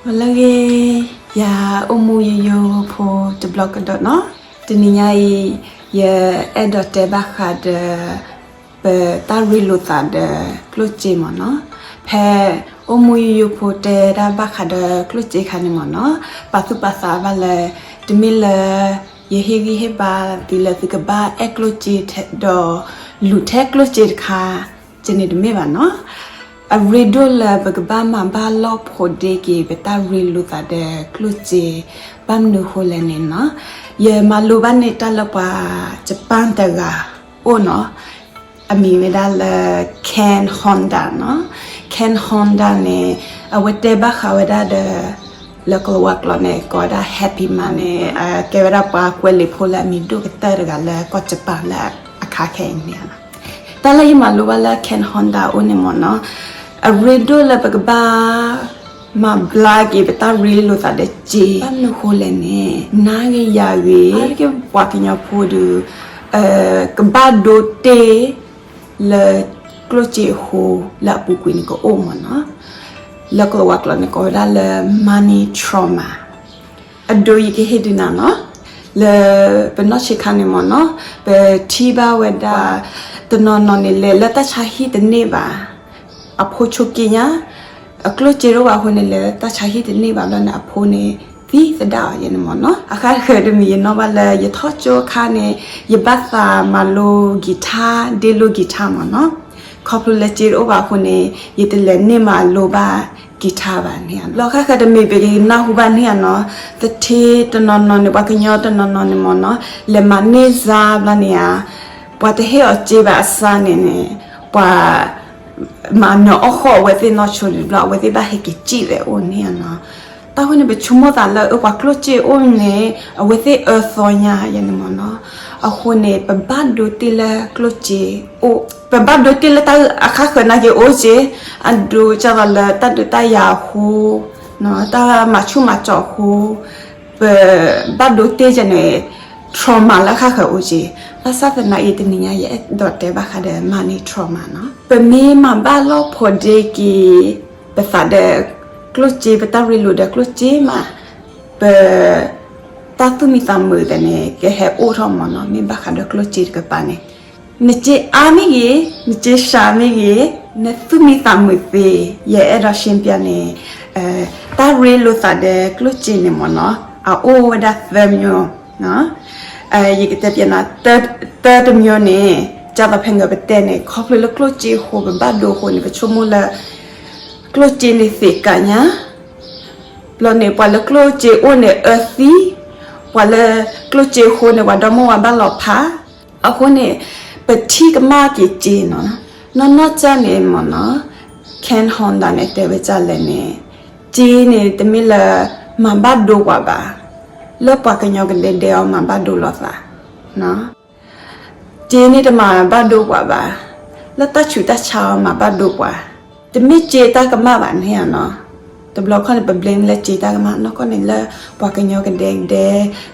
မၤလၢဂ့ၤ, ယၤအိၣ်မူယိယိဖိတဘျီကဒီးနီၤ. တနံၤညါအံၤ ယအဲၣ်ဒိးတဲဘၣ်ဃးဒီး ပတၢ်ရ့လိာ်သးဒီးကျိၣ်စ့မ့ၢ်နီၤ. ဖဲအိၣ်မူယိယိဖိတဲဒၣ်ဘၣ်ဃးဒီးကျိၣ်စ့ခါန့ၣ်မ့ၢ်နီၤ, ပာ်သူၣ်ပာ်သးဘၣ်လၢ တမ့ၢ်လၢ ယဟ့ၣ်ဂံၢ်ဟ့ၣ်ဘါသုလၢသုကဘၣ်အဲၣ်ကျိၣ်စ့ဒီး လူၤထဲကျိၣ်စ့တခါ ကန့ၣ်တမ့ၢ်ဘၣ်နီၤ. အရ့ဒိၣ်လၢပကဘၣ်မၤဘၣ်လီၢ်ဖိးဒ့က့ၤ ပတၢ်ရ့လိာ်သးဒီးကျိၣ်စ့ ဘၣ်မနုၤဃိလဲၣ်န့ၣ်နီၤ, ယမၤလိဘၣ်န့ၢ်တၢ်လၢပှၤ Japan တဂၤအိၣ်နီၤ, အမံၤဝဲဒၣ်လၢ Ken Honda နီၤ. Ken Honda န့ၣ် အဝဲတဲဘၣ်ဃးဝဲဒၣ်ဒီး လၢကလၤဝါကျိာ်န့ၣ် ကိးဝဲဒၣ် Happy Man န့ၣ် ကဲဝဲဒၣ်ပှၤကွဲးလံာ်ဖိလၢအမံၤဒိၣ်ကတၢၢ်တဂၤလၢကီၢ် Japan လၢအခါခဲအံၤန့ၣ်လီၤ. တၢ်လၢယမၤလိဘၣ်လၢ Ken Honda အအိၣ်န့ၣ်မ့ၢ်နီၤ, အရ့ဒိၣ်လၢပကဘၣ် မၤဘျါက့ၤပတၢ်ရ့လိာ်သးဒီးစ့ ဘၣ်မနုၤဃိလဲၣ်န့ၣ် နၤဂ့ၤယၤဂ့ၤ ပှၤကညီဖိဒီး ကဘၣ်ဒိတ့ၢ် လၢကျိၣ်စ့အဃိ လၢအပူၤကွံာ်န့ၣ်ကအိၣ်မ့ၢ်နီၤ, လၢကလၤဝါကျိာ်န့ၣ် ကိးဝဲဒၣ်လၢ money trauma. အဒိ ယကဟ့ၣ်ဒုးနၤနီၤ, လၢပနီၢ်ဆံးခါန့ၣ်မ့ၢ်နီၤ, ပထံၣ်ဘၣ်ဝဲဒၣ် တနီၤနီၤန့ၣ် လဲၤလၢတၢ်ဆါဟံၣ်တန့ၢ်ဘၣ်, အဖိဆိးက့ညါ, အကျိၣ်စ့တအိၣ်ဘၣ်အဃိန့ၣ် လဲၤတၢ်ဆါဟံၣ်တန့ၢ်ဘၣ်ဘျီန့ၣ် အဖိန့ၣ် သံသဒၣ်အီၤယဲန့ၣ်မ့ၢ်နီၤ. အခါဃၢၤတမံၤ ယနီၣ်ဘၣ်လၢယထီၣ်ကၠိအခါန့ၣ် ယဘၣ်သးမၤလိ guitar, ဒ့လိ guitar မ့ၢ်နီၤ. ခီဖျိလၢစ့တအိၣ်ဘၣ်အဃိန့ၣ် ယတလဲၤန့ၢ်မၤလိဘၣ် guitar ဘၣ်န့ၣ်ဧါ. ဘျီအခါဃၢၤတမံၤ ပကနၢ်ဟူဘၣ်န့ၣ်ဧါနီၤ, သထ့တနီၤနီၤန့ၣ် ပှၤကညီတနီၤနီၤန့ၣ်မ့ၢ်နီၤ, လဲၤမၤန့ၢ်စါဘျီန့ၣ်ဧါ, ပှၤတဟ့ၣ်အီၤစ့ဘၣ်အစါန့ၣ်န့ၣ်, ပှၤ မၤနၢၤအီၣ်ဃီၣ်အဝဲသ့ၣ်နီၢ်ဆိန့ၣ်ဘျီ အဝဲသ့ၣ်ဘၣ်ဟဲက့ၤစံၣ်ဝဲအိၣ်န့ၣ်ဧါနီၤ. တၢ်ဃိန့ၣ် ပဆိကမိၣ်သးလၢ အၢ ပှၤကျိၣ်စ့အိၣ်န့ၣ် အဝဲသ့ၣ်အၢသီညါယဲန့ၣ်မ့ၢ်နီၤ. အဃိန့ၣ် ပဘၣ်ဒိတ့ၢ်လၢကျိၣ်စ့အိၣ်, ပဘၣ်ဒိတ့ၢ်လၢတၢ်အခါဃၢၤနာ်က့ၤအိၣ်စ့, အဒိကၢ်သိးလၢတၢ်ဒုးတၢ်ယၤအဃိ, တၢ်မၤဆူၣ်မၤစီးအဃိ ပဘၣ်ဒိတ့ၢ်ယဲန့ၣ် trauma လၢအခါဃၢၤအိၣ်က့ၤ. ဘၣ်ဆၣ်သနာ်အံၤ တနံၤညါ ယအဲၣ်ဒိးတဲဘၣ်ဃးဒီး money trauma နီၤ. ပမ့ၢ်မၤဘၣ်လီၢ်ဖိးဒ့က့ၤ ပသးဒီးကျိၣ်စ့ ပတၢ်ရ့လိာ်ဒီးကျိၣ်စ့မး, ပ တၢ်သူၣ်မံသးမုာ်သ့ၣ်န့ၣ် ကဟဲအိၣ်ထီၣ်မ့ၢ်နီၤ. မ့ၢ်ဘၣ်ဃးဒီးကျိၣ်စ့တကပၤန့ၣ် နစ့အါမ့ၢ်ဂ့ၤ, နစ့စှၤမ့ၢ်ဂ့ၤ, နသူၣ်မံသးမုာ်သ့, ယအဲၣ်ဒိးရှင်းပြန့ၣ် တၢ်ရ့လိာ်သးဒီးကျိၣ်စ့န့ၣ်မ့ၢ်နီၤ အအိၣ်ဝဲဒၣ်သၢမျိုး, ယကတဲပျဲနၤ, တၢတမျိုးန့ၣ် ကၢ်သိးဖဲန့ၣ်ပတဲန့ၣ် ခီဖျိလၢကျိၣ်စ့အဃိ ပဘၣ်ဒိအဃိန့ၣ် ပဆိကမိၣ်လၢ ကျိၣ်စ့န့ၣ်သ့ကးညါ, ဘျီန့ၣ် ပှၤလၢကျိၣ်စ့အိၣ်န့ၣ်အၢသံ, ပှၤလၢကျိၣ်စ့အဃိန့ၣ် ပှၤဒီမါဝၤဘၣ်လီၤဖး, အဃိန့ၣ် ပထံၣ်ကမၣ်က့ၤစ့နီၤ. နီၢ်နီၢ်ကၢ်န့ၣ်မ့ၢ်နီၤ Ken Honda န့ၣ် တဲဝဲဒ်လဲၣ်န့ၣ် စ့န့ၣ် တမ့ၢ်လၢမၤဘၣ်ဒိပှၤဘၣ်, လၢပှၤကညီကဒဲဒဲအီၤမၤဘၣ်ဒိလိာ်သး စ့န့ၣ်တမၤဘၣ်ဒိပှၤဘၣ်, လၢတၢ်ဆူးတၢ်ဆါအီၤမၤဘၣ်ဒိပှၤ, တမ့ၢ်စ့တၢ်ကမၣ်ဘၣ်န့ၣ်ဧါနီၤ. တဘျီခီန့ၣ် ပ blame လၢစ့တၢ်ကမၣ်, နီၢ်ကီၢ်န့ၣ်လၢပှၤကညီကဒဲကဒဲ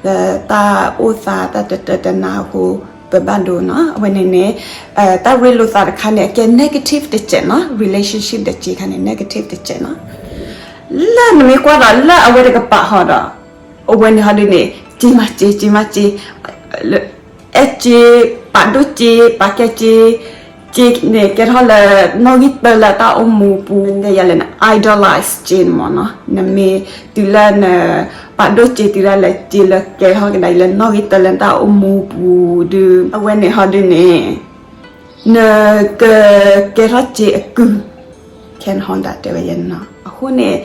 လၢတၢ်အိၣ်သးတၢ်တတၢတနါအဃိ ပဘၣ်ဒိနီၤ. အဝဲန့ၣ်န့ၣ် တၢ်ရ့လိာ်သးတခါန့ၣ် အကဲ negative တစဲးနီၤ, relationship ဒီးစ့ခါန့ၣ် negative တစဲးနီၤ. လၢနမ့ၢ်ကွၢ်ဒီးလၢအဝဲတကပၤဟီဒီး အဝဲန့ၣ်ဟီဒုန့ၣ် စ့မးစ့ စ့မးစ့ အဲၣ်စ့ ပာ်ဒိၣ်စ့ ပာ်ကဲစ့, စ့န့ၣ် ကဲထီၣ်လၢနီၣ်ဂံၢ်တၢလၢတၢ်အိၣ်မူပူၤ တဲယၤလဲၣ်န့ၣ် idolize စ့န့ၣ်မ့ၢ်နီၤ. နမ့ၢ်တုၤလၢန ပာ်ဒိၣ်စ့တုၤဒၣ်လဲာ် စ့လၢကဲထီၣ်ကဒါအံၤလၢနီၣ်ဂံၢ်တၢလၢတၢ်အိၣ်မူပူၤဒု အဝဲန့ၣ်ဟီဒုန့ၣ် နကကဲထီၣ်စ့အကုၢ် Ken Honda တဲဝဲယဲန့ၣ်နီၤ. အဃိန့ၣ်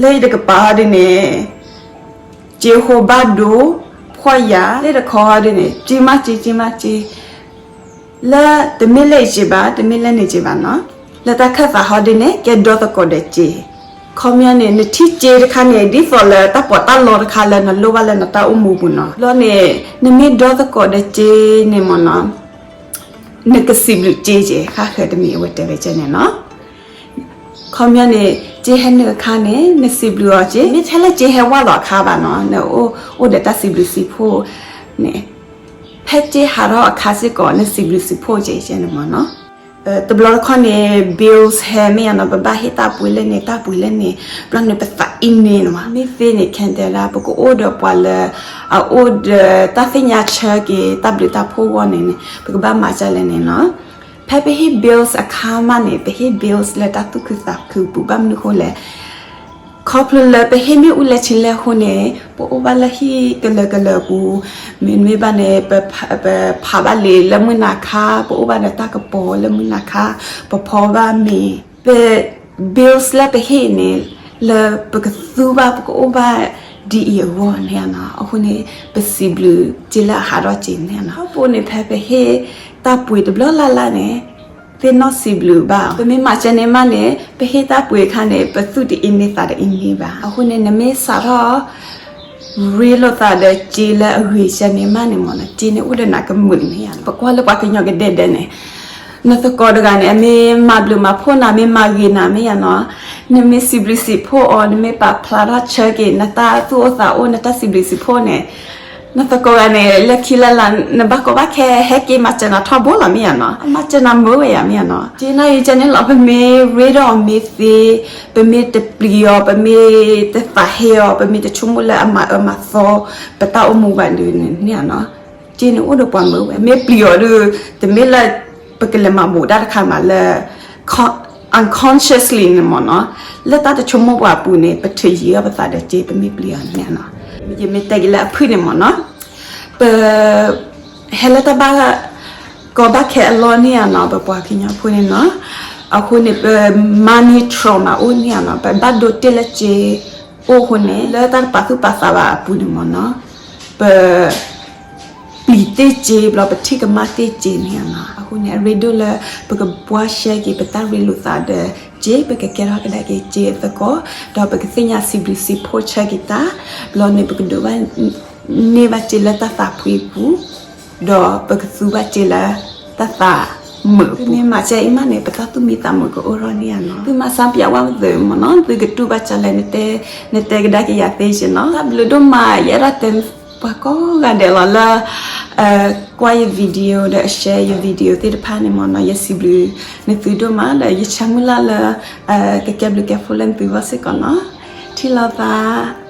လၢယတကပၤဟီဒုန့ၣ် စ့ဃိဘၣ်ဒိ ဖှီၣ်ယာ် လၢတခီဟီဒုန့ၣ် စ့မးစ့ စ့မးစ့ လၢတမ့ၢ်လၢယစ့ဘၣ် တမ့ၢ်လၢနစ့ဘၣ်နီၤ. လၢတၢ်ခၢၣ်သးဟီဒုန့ၣ် ကဲဒီသကိးဒီးစ့ ခီပညီန့ၣ် နထံၣ်စ့တခါန့ၣ် ဒ်သိးလၢတၢ်ပီးတၢ်လီတခါလၢနလိၣ်ဘၣ်လၢနတၢ်အိၣ်မူပူၤနီၤ. ဘျီန့ၣ် နမ့ၢ်ဒီသကိးဒီးစ့န့ၣ်မ့ၢ်နီၤ နကစံးဘျုးစ့က့ၤ ဃၣ်ဃၢၤတမံၤအဝဲတဲဝဲကဲန့ၣ်နီၤ. ခီပညီန့ၣ် စ့ဟဲနုာ်အခါန့ၣ် နစံးဘျုးအီၤက့ၤ မ့ၢ်ထဲလၢစ့ဟဲဝဲလီၤအခါဘၣ်နီၤ နအိၣ်အိၣ်ဒီးတၢ်စံးဘျုးစံးဖှိၣ်န့ၣ် ဖဲစ့ဟးထီၣ်အခါစ့ၢ်ကီး နစံးဘျုးစံးဖှိၣ်က့ၤကဲန့ၣ်မ့ၢ်နီၤ. တဘျီတခီၣ်န့ၣ် bills ဟဲမ့ၢ်ယါနီၤ, ပဘၣ်ဟ့ၣ်တၢ်ပှ့ၤလၢန့ၣ် တၢ်ပှ့ၤလၢန့ၣ်, ဘျီန့ၣ်ပသးအံၤန့ၣ်နီၤ, မ့ၢ်သ့န့ၣ် Canada ပကအိၣ်ဒီးပှၤလၢ အအိၣ်ဒီးတၢ်သ့ၣ်ညါဆၢက့ၤ တၢ်ဘျုးတၢ်ဖှိၣ်အဂီၢ်န့ၣ်န့ၣ် ပကဘၣ်မၤဒ်လဲၣ်န့ၣ်နီၤ. ဖဲပဟ့ၣ် bills အခါမးန့ၣ် ပဟ့ၣ် bills လၢတၢ်သူၣ်ခုသးခုပူၤ ဘၣ်မနုၤအဃိလဲၣ် ခီဖျိလၢပဟ့ၣ်မ့ၣ်အူလဲဆံလဲအဃိန့ၣ် ပအိၣ်ဘၣ်လၢဟံၣ်ကလၢာ်ကလၢာ်ပူၤ, မ့မ့ၢ်ဘၣ်န့ၣ် ပဖးဘၣ်လံာ်လၢမုၢ်နၤခါ, ပအိၣ်ဘၣ်ဒီးတၢ်ကပီၤလၢမုၢ်နၤခါ, ပဖီဘၣ်မ့ၤ, ပ bills လၢပဟ့ၣ်န့ၣ် လၢပကသူဘၣ် ပကအိၣ်ဘၣ်ဒ်အံၤအဂီၢ်န့ၣ်နီၤ, အဃိန့ၣ် ပစံးဘျုးက့ၤလၢအဟးထီၣ်က့ၤန့ၣ်နီၤ. ထီဘိန့ၣ် ဖဲပဟ့ၣ်တၢ်ပှ့ၤတဘျီလၢ်လၢ်န့ၣ် သ့ၣ်နီၣ်စံးဘျုးဘၣ်အီၤ, ပမ့ၢ်မၤစၢၤန့ၣ်မးန့ၣ် ပဟ့ၣ်တၢ်ပှ့ၤအခါန့ၣ် ပသူၣ်တအ့န့ၢ်သးတအ့န့ၢ်ဘၣ်. အဃိန့ၣ် နမ့ၢ်စးထီၣ် ရ့လိာ်သးဒီးစ့လၢအဂ့ၤစဲန့ၣ်မးန့ၣ်မ့ၢ်နီၤ, စ့န့ၣ်အိၣ်ဒီးနၤကမုာ်န့ၣ်ဧါ. ပကွၢ်လၢပှၤကညီကဒဲကဒဲန့ၣ် နသကိးတဂၤန့ၣ် အမ့ၢ်မၤဘျုးမၤဖှိၣ်နၤ မ့ၢ်မၤဂ့ၤနၤမ့ၢ်ယါနီၤ, နမ့ၢ်စံးဘျုးစံးဖှိၣ်အီၤ နမ့ၢ်ပာ်ဖျါထီၣ်ဆၢက့ၤ နတၢ်သူၣ်အိၣ်သးအိၣ် နတၢ်စံးဘျုးစံးဖှိၣ်န့ၣ် နသကိးဂၤန့ၣ် လၢခံလၢ်လၢ် နဘၣ်ကီဘၣ်ခဲဟဲက့ၤမၤစၢၤနၤထီဘိလီၤမ့ၢ်ယါနီၤ, မၤစၢၤနၤမုာ်ဝဲယါမ့ၢ်ယါနီၤ. က့နၢ်ယံကဲန့ၣ်လီၤ ပမ့ၢ်ရ့ဒီးအီၤမ့ၢ်သ့, ပမ့ၢ်တပျံၤအီၤ, ပမ့ၢ်တသးဟ့အီၤ, ပမ့ၢ်တဆိကမိၣ်လၢအမၤအၢမၤသီ ပတၢ်အိၣ်မူဘၣ်ဒုးန့ၣ်နီၤ, က့န့ၣ်အိၣ်ဒီးပှၤမုာ်ဝဲ. မ့ၢ်ပျံၤအီၤဒုး တမ့ၢ်လၢ ပကလဲၤမၤဘူးတၢ်တခါမးလၢ unconsciously န့ၣ်မ့ၢ်နီၤ, လၢတၢ်တဆိကမိၣ်ပှၤအပူၤန့ၣ် ပထုးယံၤအီၤပသးဒီးစ့ ပမ့ၢ်ပျံၤအီၤန့ၣ်နီၤ. ယမ့ၢ်တဲက့ၤလၢအဖုၣ်န့ၣ်မ့ၢ်နီၤ, ပ ဟဲလၢတၢ်ဘၣ်ကီဘၣ်ခဲအလီၢ်န့ၣ်ဧါနီၤ, ပပှၤကညီဖိန့ၣ်နီၤ, အဃိန့ၣ် ပ money trauma အိၣ်န့ၣ်ဧါနီၤ, ပဘၣ်ဒိတ့ၢ်လၢစ့အိၣ်အဃိန့ၣ် လၢတၢ်တပာ်သူၣ်ပာ်သးဘၣ်အပူၤန့ၣ်မ့ၢ်နီၤ, ပ ပျံၤတ့ၢ်စ့ ဘျီပထံၣ်ကမၣ်တ့ၢ်စ့န့ၣ်ဧါနီၤ. အဃိန့ၣ် အရ့ဒိၣ်လၢ ပကဘှါရှဲက့ၤ ပတၢ်ရ့လိာ်သးဒီးစ့, ပကကဲထီၣ်ကဒါက့ၤစ့အသကိး, ဒီးပကသ့ၣ်ညါစံးဘျုးစံးဖှိၣ်ဆၢက့ၤတၢ်, ဘျီန့ၣ် ပကဒိးဘၣ် န့ၢ်ဘၣ်စ့လၢတၢ်သးဖှံပူၤ, ဒီးပကသူဘၣ်စ့လၢတၢ်သးမုာ်အပူၤ. မ့ၢ်မၤစၢၤအံၤမးန့ၣ် ပတၢ်သူၣ်မံသးမုာ်ကအိၣ်ထီၣ်န့ၣ်ဧါနီၤ. သုမၤစၢၤပျးဝဲသုမ့ၢ်နီၤ, သုကတူၢ်ဘၣ်စၢၤလဲၣ်, နတဲကဒါက့ၤယၤသ့စ့နီၤ. တၢ်ဘျုးဒိၣ်မး ယအဲၣ်ဒိးတဲပှၤကိးဂၤဒဲးလီၤလၢ ကွၢ်ယ video ဒီး share ယ video သ့ၣ်တဖၣ်န့ၣ်မ့ၢ်နီၤ, ယစံးဘျုးနသုဒိၣ်မး ဒီးယဆၢမုၢ်လၢ်လၢ ကကဲဘျုးကဲဖှိၣ်လၢနသုဂီၢ်စ့ၢ်ကီးနီၤ. ထံၣ်လိာ်သး.